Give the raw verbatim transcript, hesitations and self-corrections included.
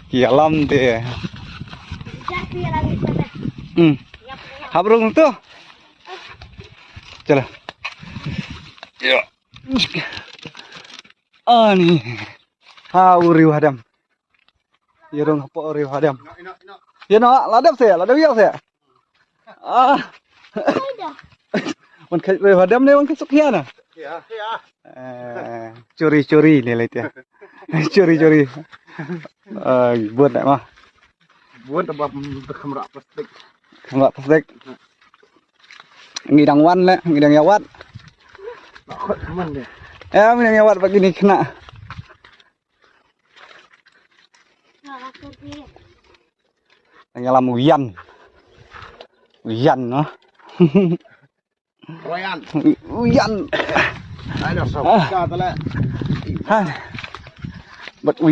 Ki ïalam te. Hmm. Habrung tu. Chala. Ya. Ani. Ha, u riew hadem. Ïa rung hapoh u riew hadem. Ïa no, la dep se, la dep ïa se. Ah. Wan khat riew hadem ne wan khat suk hia na. Ya, ya. Eh, curi curi ne lai te. Curi curi. Eh, buat dah mah. Buat apa, kamera plastik. Kamera plastik. Ngi dang wan le, ngi dang ïa wad. Khot man de. Eh, ngi dang ïa wad bad kine ki khynnah. Dang ïalam u Yan. U Yan noh. Royan. U Yan. Ai dah sop. Ah. Ka tala. Ha. Bad u